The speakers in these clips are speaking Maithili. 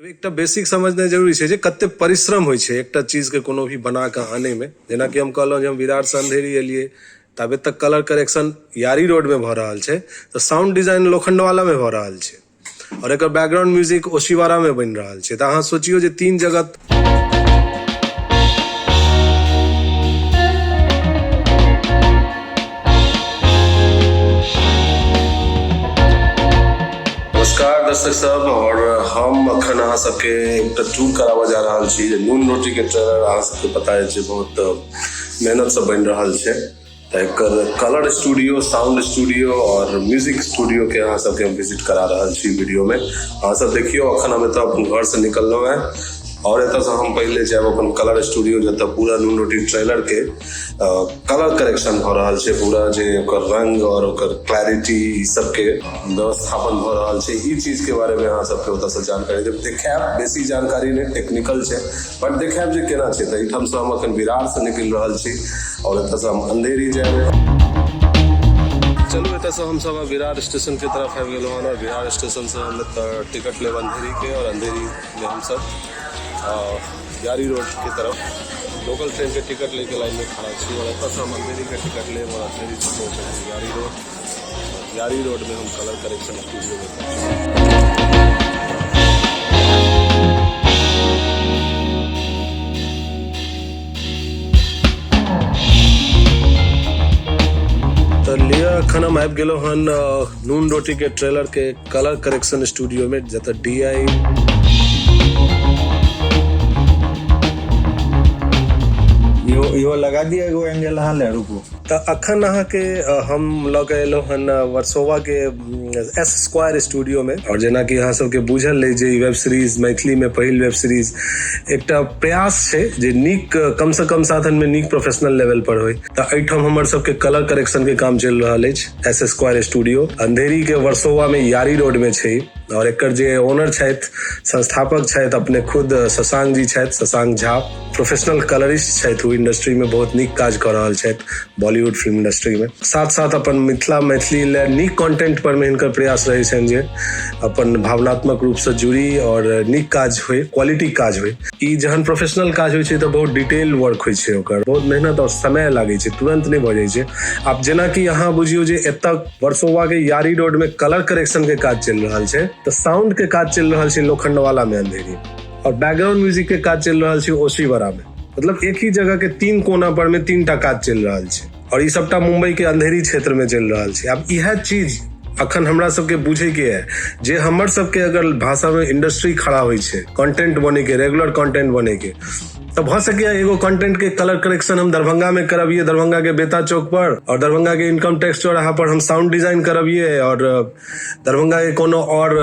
एकटा बेसिक समझनाइ जरूरी छै जे कते परिश्रम होइ छै एकटा चीजके कोनो भी बना कऽ आनैमे। जेनाकि हम कहलहुँ जे हम विरारसँ अन्धेरी एलियै, ताबे तक कलर करेक्शन यारी रोडमे भऽ रहल छै, तऽ साउंड डिजाइन लोखंडवालामे भऽ रहल छै आओर एकर बैकग्राउंड म्यूजिक ओशीवारामे बनि रहल छै। तऽ अहाँ सोचियौ जे तीन जगह। नमस्कार दर्शक सब, और हम अखन अहाँ सबके एकटा टूर कराबऽ जा रहल छी जे नून रोटी के ट्रेलर अहाँ सबके पता अछि जे बहुत मेहनत से बनि रहल छै। तऽ एकर कलर स्टूडियो, साउंड स्टूडियो और म्यूजिक स्टूडियो के अहाँ सबके हम विजिट करा रहल छी वीडियो में। अहाँ सब देखियौ, अखन हम एतऽ अपन घर से निकललहुँ हैं और एतऽ से हम पहिले जायब अपन कलर स्टूडियो, जतऽ पूरा नून रोटी ट्रेलर के कलर करेक्शन भऽ रहल छै, पूरा जे ओकर रंग और ओकर क्लैरिटी ई सबके व्यवस्थापन भऽ रहल छै। ई चीज के बारे में अहाँ सबके ओतऽ से जानकारी देब, देखायब। बेसी जानकारी नहि, टेक्निकल छै, बट देखायब जे केना छै। तऽ एहिठाम से हम अखन विरार से निकलि रहल छी और एतऽ से हम अंधेरी जायब। चलू, एतऽ से हम सब विरार स्टेशन के तरफ आबि गेलहुँ हन और विरार स्टेशन से हम एतऽ टिकट लेब अंधेरी के और अंधेरी में हम सब यारी रोड के तरफ लोकल ट्रेन के टिकट लेके लाइन में खड़ा छी और एतऽ से हम अंधेरी के टिकट लेब और अंधेरी से पहुँचब यारी रोड। यारी रोड में हम कलर करेक्शन स्टूडियो में पहुँचब। तऽ लिअ, एखन हम आबि गेलहुँ हन नून रोटी के ट्रेलर के कलर करेक्शन स्टूडियो में, जतऽ डी I इहो इहो लगा दिया एगो एंगल अहाँ ले रुकू। तऽ अखन अहाँके हम लऽ के एलहुँ हन वर्सोवा के एस स्क्वायर स्टूडियो में और जेनाकि अहाँ सबके बुझल अइ जे ई वेब सीरीज मैथिली में पहिल वेब सीरीज एकटा प्रयास छै जे नीक, कम से कम साधन में नीक प्रोफेशनल लेवल पर होय। तऽ एहिठाम हमर सबके कलर करेक्शन के काम चलि रहल अछि। एस स्क्वायर स्टूडियो अंधेरी के वर्सोवा में यारी रोड में छै और एकर जे ओनर छथि, संस्थापक छथि, अपने खुद शशांक जी छथि। शशांक झा प्रोफेशनल कलरिस्ट छथि, ओ इंडस्ट्री में बहुत नीक काज कऽ रहल छथि, बॉलीवुड फिल्म इंडस्ट्री में। साथ साथ अपन मिथिला मैथिली ले नीक कंटेंट पर में हिनकर प्रयास रहै छनि जे अपन भावनात्मक रूप से जुड़ी और नीक काज होय, क्वालिटी काज होय। ई जहन प्रोफेशनल काज होइ छै तऽ बहुत डिटेल वर्क होइ छै, ओकर बहुत मेहनत और समय लागै छै, तुरंत नहि भऽ जाइ छै। आब जेनाकि अहाँ बुझियौ जे एतऽ वर्सोवा के यारी रोड में कलर करेक्शन के काज चलि रहल छै, तऽ साउंड के काज चलि रहल छै लोखंडवाला में अंधेरी और बैकग्राउंड म्यूजिक के काज चलि रहल छै ओशीवारा में। मतलब एक ही जगह के तीन कोना पर में तीन टा काज चलि रहल छै और ई सबटा मुंबई के अंधेरी क्षेत्र में चलि रहल छै। आब इएह चीज अखन हमरा सबके बुझे के है जे हमर सबके अगर भाषा में इंडस्ट्री खड़ा होइ छै कंटेंट बने के, रेगुलर कंटेंट बने के, तऽ भऽ सकैए एगो कंटेंट के कलर करेक्शन हम दरभंगा में करबिए, दरभंगा के बेता चौक पर, और दरभंगा के इनकम टैक्स चौराहा पर हम साउंड डिजाइन करबिए और दरभंगा के कोनो और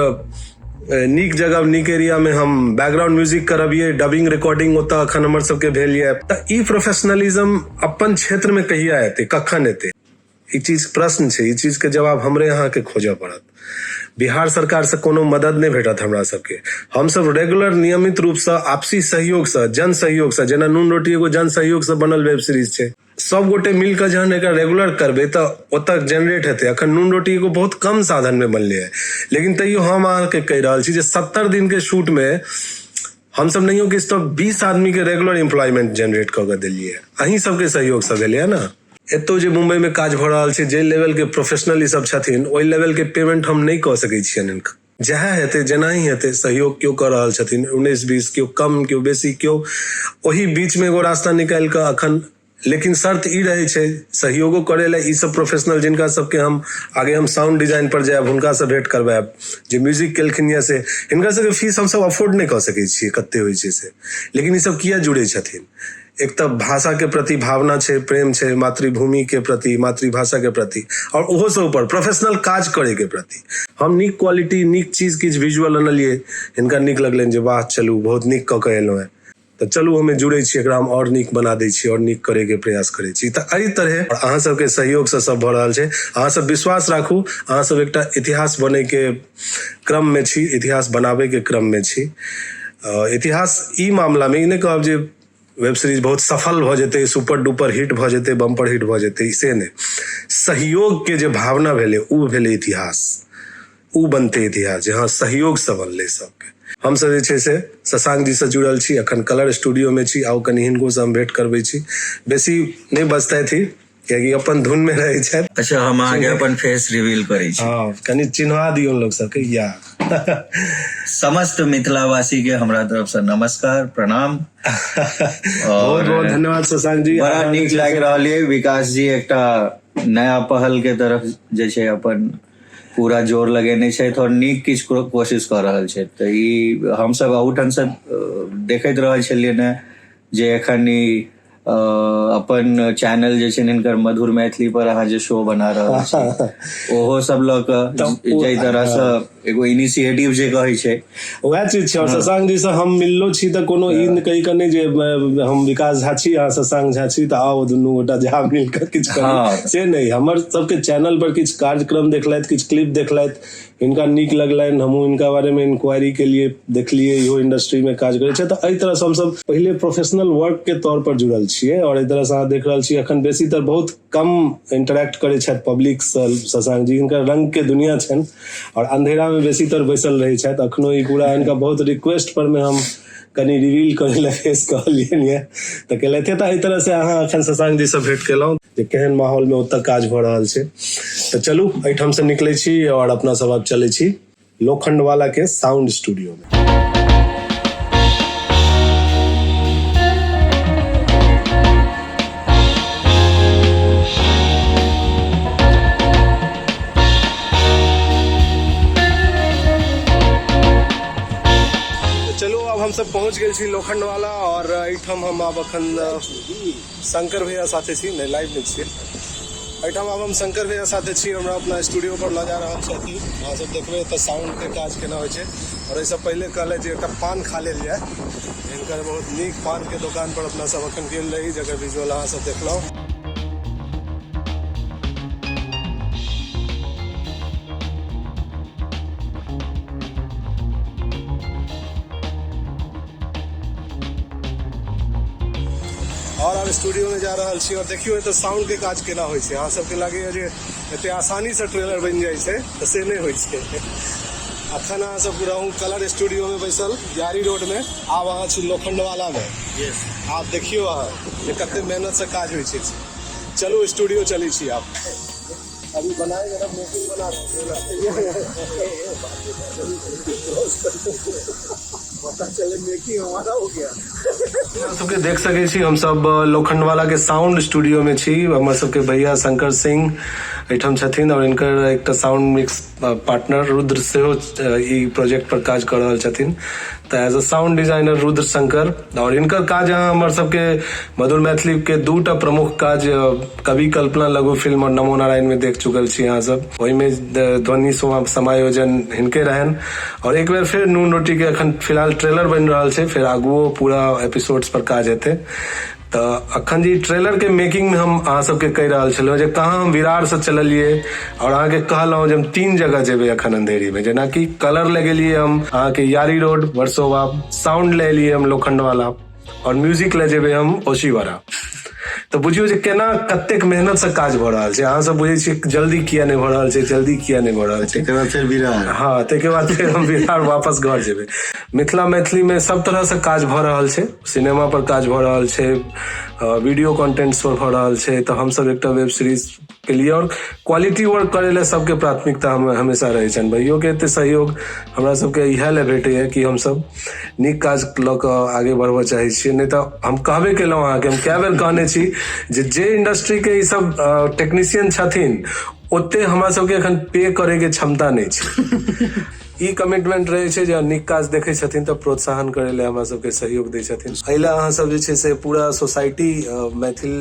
नीक जगह, नीक एरिया में हम बैकग्राउंड म्यूजिक करबिए, डबिंग रिकॉर्डिंग ओतऽ अखन हमर सबके भेल यऽ। तऽ ई प्रोफेशनलिज्म अपन क्षेत्र में कहिया एतै, कखन एतै, ई चीज प्रश्न छै। ई चीज के जवाब हमरे अहाँके खोजऽ पड़त। बिहार सरकार से कोनो मदद नहि भेटत हमरा सबके। हमसब रेगुलर नियमित रूप से आपसी सहयोग से, जन सहयोग से, जेना नून रोटी एगो जन सहयोग से बनल वेब सीरीज छै, सब गोटे मिल कऽ जहन एकरा रेगुलर करबै तऽ ओतऽ जेनरेट हेतै। अखन नून रोटी एगो बहुत कम साधन मे बनलै है, लेकिन तैयो हम अहाँके कहि रहल छी जे 70 दिन के शूट मे हमसब नहियो किछु तऽ 20 आदमी के रेगुलर एम्प्लॉयमेंट जेनरेट कऽ के देलियै, अहीं सबके सहयोग से भेलै है ने। एतौ जे मुंबई में काज भऽ रहल छै, जे लेवल के प्रोफेशनल ई सब छथिन, ओहि लेवल के पेमेंट हम नहि कऽ सकै छियनि हिनका। जएह हेतै, जेनाही हेतै, सहयोग केओ कऽ रहल छथिन, 19-20, केओ कम, केओ बेसी, केओ ओहि बीच में एगो रास्ता निकालि कऽ अखन। लेकिन शर्त ई रहै छै सहयोगो करै लए ई सब प्रोफेशनल जिनका सबके हम आगे हम साउंड डिजाइन पर जायब, हुनका से भेंट करवायब, जे म्यूजिक केलखिन या से हिनका सबके फीस हमसब अफोर्ड नहि कऽ सकै छियै कते होइ छै से। लेकिन ई सब किया जुड़ै छथिन? एक तऽ भाषा के प्रति भावना छै, प्रेम छै मातृभूमि के प्रति, मातृभाषा के प्रति और ओहो से ऊपर प्रोफेशनल काज करे के प्रति। हम नीक क्वालिटी, नीक चीज किछु विजुअल अनलियै, हिनका नीक लगलनि जे वाह, चलू बहुत नीक कऽ के एलहुँ हेँ, तऽ चलू हमे जुड़ै छी, एकरा हम आओर नीक बना दै छी और नीक करे के प्रयास करै छी। तऽ एहि तरहे अहाँ सबके सहयोग से सब भऽ रहल छै। अहाँ सब विश्वास राखू, अहाँ सब एकटा इतिहास बनै के क्रम में छी, इतिहास बनाबै के क्रम में छी। इतिहास ई मामला में ई नहि कहब जे वेब सीरीज बहुत सफल भऽ जेतै, सुपर डुपर हिट भऽ जेतै, बम्पर हिट भऽ जेतै, से नहि। सहयोग के जे भावना भेलै ओ भेलै इतिहास, उ बनतै इतिहास जे हाँ, सहयोग से बनलै सबके। हमसब जे छै से शशांक जी से जुड़ल छी, अखन कलर स्टूडियो में छी। आउ कनि हिनको से हम भेंट करबै छी। बेसी नहि बजतथि ही, कियाकि अपन धुन में रहै छथि। अच्छा, हम अहाँके अपन फेस रिवील करै छी। हँ, कनि चिन्हवा दियौ लोक सबके। या समस्त मिथिलावासी के हमरा तरफ से नमस्कार, प्रणाम। बहुत बहुत धन्यवाद शशांक जी। बड़ा नीक लागि रहल ये। विकास जी एकटा नया पहल के तरफ जे छै अपन पूरा जोर लगेने छथि और नीक किछु कोशिश कऽ रहल छथि। तऽ ई हमसब अहूठाम से देखैत रहल छलियै ने जे एखन ई अपन चैनल जे छै हिनकर मधुर मैथिली पर अहाँ जे शो बना रहल छी, ओहो सब लऽ कऽ जाहि तरह से एगो इनिशिएटिव जे कहै छै, वएह चीज छै। और शशांक जी से हम मिललो छी तऽ कोनो ई कहि कऽ नहि जे हम विकास झा छी, अहाँ शशांक झा छी, तऽ आओ दुनू गोटा झा मिल कऽ किछु करी, से नहि। हमर सबके चैनल पर किछु कार्यक्रम देखलथि, किछु क्लिप देखलथि, हिनका नीक लगलनि। हमहूँ हिनका बारेमे इंक्वायरी के लिए देखलियै, इहो इंडस्ट्रीमे काज करै छै। तऽ एहि तरहसँ हमसब पहिले प्रोफेशनल वर्क के तौर पर जुड़ल छियै। और एहि तरहसँ अहाँ देख रहल छी, अखन बेसीतर बहुत कम इंटरेक्ट करै छथि पब्लिकसँ शशांक जी। हिनकर रंग के दुनिया छनि और अंधेरा में बेसीतर बैसल रहै छथि। अखनो ई पूरा हिनका बहुत रिक्वेस्ट पर में हम कनि रिवील करै लए फेस कहलियनि यऽ तऽ केलथि। तऽ एहि तरह से अहाँ अखन शशांक जी से भेंट केलहुँ जे केहन माहौल में ओतऽ काज भऽ रहल छै। तऽ चलू, एहिठाम से निकलै छी और अपना सब आब चलै छी लोखंडवाला के साउंड स्टूडियो में। चलू, आब हमसब पहुँच गेल छी लोखंडवाला और एहिठाम हम आब अखन शंकर भैया साथे छी। नहि, लाइव नहि छियै एहिठाम। आब हम शंकर भैया साथे छी, हमरा अपना स्टूडियो पर लऽ जा रहल छथिन। अहाँ सब देखबै एतऽ साउंड के काज केना होइ छै। और एहिसँ पहिले कहले जे एकटा पान खा लेल जाय। हिनकर बहुत नीक पान के दोकान पर अपना सब अखन गेल रही, जकर विजुअल अहाँ सब देखलहुँ। और आब स्टूडियो में जा रहल छी और देखियो एतऽ साउंड के काज केना होइ छै। अहाँ सबके लागैया जे एते आसानी से ट्रेलर बनि जाइ छै, तऽ से नहि होइ छै। अखन अहाँ सब रहू कलर स्टूडियो में बैसल यारी रोड में, आब अहाँ छी लोखंडवाला में। आब देखियो अहाँ जे कते मेहनत से काज होइ छै। चलू, स्टूडियो चलै छी आब। अभी बनाएगा ना, मेकिंग बना पता चले मेकिंग हमारा हो गया। सबके देख सकै छी, हम सब लोखंडवाला के साउंड स्टूडियो में छी। हमर सबके भैया शंकर सिंह एहिठाम छथिन और इनकर एकटा साउंड मिक्स पार्टनर रुद्र सेहो ई प्रोजेक्ट पर काज कर रहल छथिन। तऽ as a sound designer Rudra Shankar और इनकर काज अहाँ हमर सबके मधुर मैथिली के दूटा प्रमुख काज कवि कल्पना लघु फिल्म और नमो नारायण में देख चुकल छी अहाँ सब। ओहिमे ध्वनि समायोजन हिनके रहनि। और एक बेर फेर नून रोटी के अखन फिलहाल ट्रेलर बनि रहल छै, फेर आगुओ पूरा एपिसोड्स पर काज हेतै। तऽ अखन जे ट्रेलर के मेकिंग में हम अहाँ सबके कहि रहल छलहुँ जे कहाँ हम विरार से चललियै और अहाँके कहलहुँ जे हम 3 जगह जेबै अखन अंधेरी में। जेनाकि कलर लगेलियै हम अहाँके यारी रोड वर्सोवा, साउंड ले एलियै हम लोखंडवाला और म्यूजिक ले जेबै हम ओशीवारा। तऽ बुझियौ जे केना कतेक मेहनत से काज भऽ रहल छै। अहाँ सब बुझै छियै जल्दी किया नहि भऽ रहल छै, जल्दी किया नहि भऽ रहल छै। ताहिके बाद फेर विरार। हँ, ताहिके बाद फेर हम बिहार वापस घर जेबै। मिथिला मैथिली में सब तरह से काज भऽ रहल छै। सिनेमा पर काज भऽ रहल छै, वीडियो कंटेंट्स पर भऽ रहल छै। तऽ हमसब एकटा वेब सीरीज के लिए और क्वालिटी वर्क करै लए सबके प्राथमिकता हम हमेशा रहै छनि। भैयो के एते सहयोग हमरा सबके इएह लए भेटैया कि हमसब नीक काज लऽ कऽ आगे बढ़बऽ चाहै छियै। नहि तऽ हम कहबे केलहुँ अहाँके, हम कए बेर कहने छी जे जे इंडस्ट्रीके ई सब टेक्नीशियन छथिन, ओते हमरा सबके एखन पे करैके क्षमता नहि छै। ई कमिटमेंट रहै छै जे नीक काज देखै छथिन तऽ प्रोत्साहन करै लए हमरा सबके सहयोग दै छथिन। एहि लए अहाँ सब जे छै से पूरा सोसाइटी मैथिल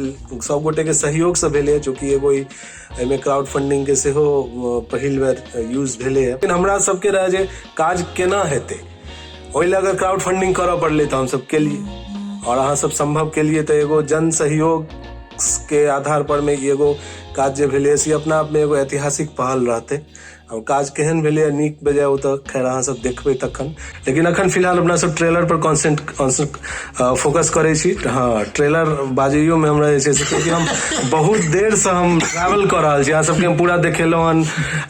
सब गोटे के सहयोग से भेलै, चूँकि एगो एहिमे क्राउड फंडिंग के सेहो पहिल बेर यूज भेलै। लेकिन हमरा सबके रहै जे काज केना हेतै, ओहि लए अगर क्राउड फंडिंग करऽ पड़लै तऽ हमसब केलियै और अहाँ सब सम्भव केलियै। तऽ एगो जन सहयोग के आधार पर मे एगो काज जे भेलै से अपना आप मे एगो ऐतिहासिक पहल रहतै। आओर काज केहन भेलैए, नीक बेजाय, ओ तऽ खैर अहाँ सब देखबै तखन, लेकिन अखन फिलहाल अपना सब ट्रेलर पर कॉन्सेंट फोकस करै छी। हँ, ट्रेलर बाजैयोमे हमरा जे छै से, कियाकि हम बहुत देरसँ हम ट्रैवल कऽ रहल छी। अहाँ सबके हम पूरा देखेलहुँ हन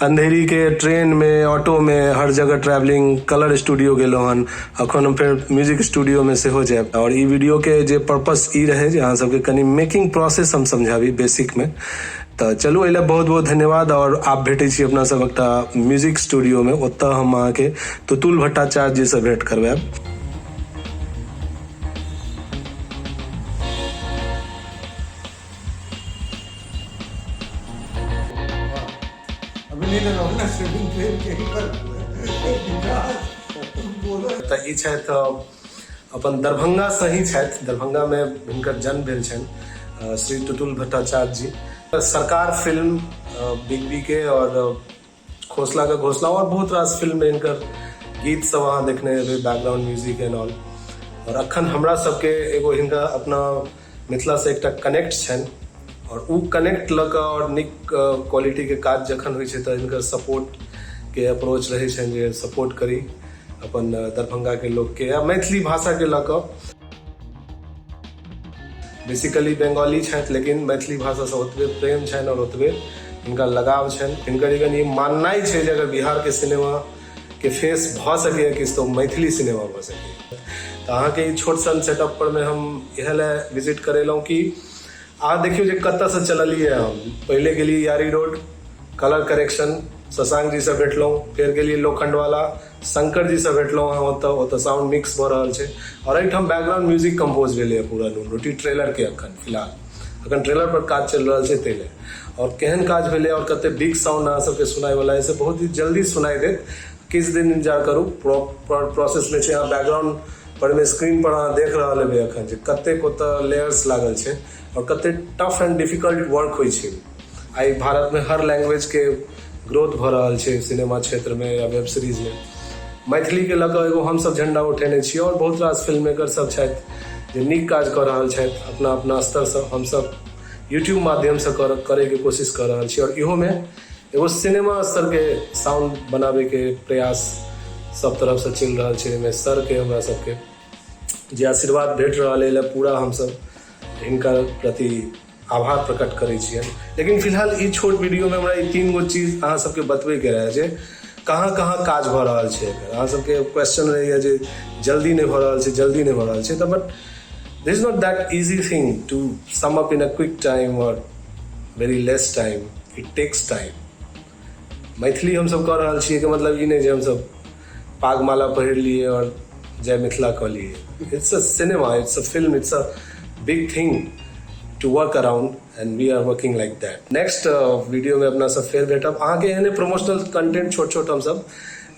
अंधेरीके ट्रेनमे, ऑटोमे, हर जगह ट्रैवलिंग, कलर स्टूडियो गेलहुँ हन, अखन हम फेर म्यूजिक स्टूडियोमे सेहो जायब। आओर ई वीडियोके जे पर्पस ई रहै जे अहाँ सबके कनि मेकिंग प्रोसेस हम समझाबी बेसिकमे। तऽ चलू, एहि लए बहुत बहुत धन्यवाद। आओर आब भेटै छी अपना सब एकटा म्यूजिक स्टूडियोमे, ओतऽ हम अहाँके तुतुल भट्टाचार्य जीसँ भेंट करवायब। अभी नहीं लगाओ ना स्विमिंग पूल के पर बोलो। तऽ ई छथि अपन दरभंगासँ ही छथि, दरभंगामे हिनकर जन्म भेल छनि, श्री टुटुल भट्टाचार्य जी। सरकार फिल्म, बिग बी के और खोसला का घोसला और बहुत रास फिल्म में हिनकर गीत सब अहाँ देखने हेबै, बैकग्राउंड म्यूजिक एंड ऑल। और अखन हमरा सबके एगो हिनका अपना मिथिलासँ एकटा कनेक्ट छनि और उ कनेक्ट लऽ कऽ और नीक क्वालिटी के काज जखन होइ छै तऽ हिनकर सपोर्ट के अप्रोच रहै छनि जे सपोर्ट करी अपन दरभंगा के लोक के या मैथिली भाषा के लऽ कऽ। बेसिकली बंगाली छथि, लेकिन मैथिली भाषासँ ओतबे प्रेम छनि और ओतबे हिनका लगाव छनि। हिनकर इवन ई माननाइ छै जे अगर बिहार के सिनेमा के फेस भऽ सकैए किछु तऽ ओ मैथिली सिनेमा भऽ सकैए। तऽ अहाँके ई छोट सन सेटअप पर मे हम इएह लए विजिट करेलहुँ कि अहाँ देखियौ जे कतऽसँ चललियै। हम पहिले गेलियै यारी रोड, कलर करेक्शन, शशांक जीसँ भेटलहुँ, फेर गेलियै लोखंडवाला, शंकर जीसँ भेटलहुँ हँ, ओतऽ साउंड मिक्स भऽ रहल छै और एहिठाम बैकग्राउंड म्यूजिक कंपोज भेलैए पूरा नून रोटी ट्रेलर के। अखन फिलहाल अखन ट्रेलर पर काज चलि रहल छै ताहि लए। और केहन काज भेलै और कते बिग साउंड अहाँ सबके सुनाइ वाला है, से बहुत ही जल्दी सुनाइ देत। किछु दिन इंतजार करू, प्रॉपर प्रोसेस में छै। अहाँ बैकग्राउंड पर में स्क्रीन पर अहाँ देख रहल हेबै अखन जे कतेक ओतऽ लेयर्स लागल छै और कते टफ एंड डिफिकल्ट वर्क होइ छै। आइ भारत में हर लैंग्वेज के ग्रोथ भऽ रहल छै सिनेमा क्षेत्र में या वेब सीरीज में। मैथिली के लऽ कऽ एगो हमसब झंडा उठेने छी और बहुत रास फिल्म मेकर सब छथि जे नीक काज कऽ रहल छथि अपना अपना स्तरसँ। हमसब यूट्यूब माध्यमसँ करैके कोशिश कऽ रहल छी और इहोमे एगो सिनेमा स्तरके साउंड बनाबैके प्रयास सब तरफसँ चलि रहल छै। एहिमे सरके हमरा सबके जे आशीर्वाद भेट रहल है, एहि लए पूरा हमसब हिनका प्रति आभार प्रकट करै छियनि। लेकिन फिलहाल ई छोट वीडियोमे हमरा ई 3 गो चीज अहाँ सबके बतबैके रहै जे कहाँ कहाँ काज भऽ रहल छै। अहाँ सबके क्वेश्चन रहैए जे जल्दी नहि भऽ रहल छै, जल्दी नहि भऽ रहल छै, तऽ but this is not that easy thing to sum up in a quick time or very less time. It takes time. Maithili हमसब कऽ रहल छियै के मतलब ई नहि जे हमसब पाग माला पहिर लियै और जय मिथिला कऽ लियै। It's a cinema, it's a film, it's a big thing to work around and we are working like that. Next video में अपना सब फेर भेटब। अहाँके एहने प्रमोशनल कंटेंट छोट छोट हमसब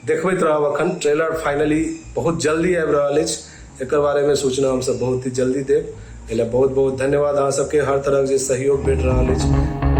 देखबैत रहब। अखन ट्रेलर फाइनली बहुत जल्दी आबि रहल अछि, एकर बारेमे सूचना हमसब बहुत ही जल्दी देब। एहि लए बहुत बहुत धन्यवाद अहाँ सबके, हर तरह जे सहयोग भेट रहल अछि।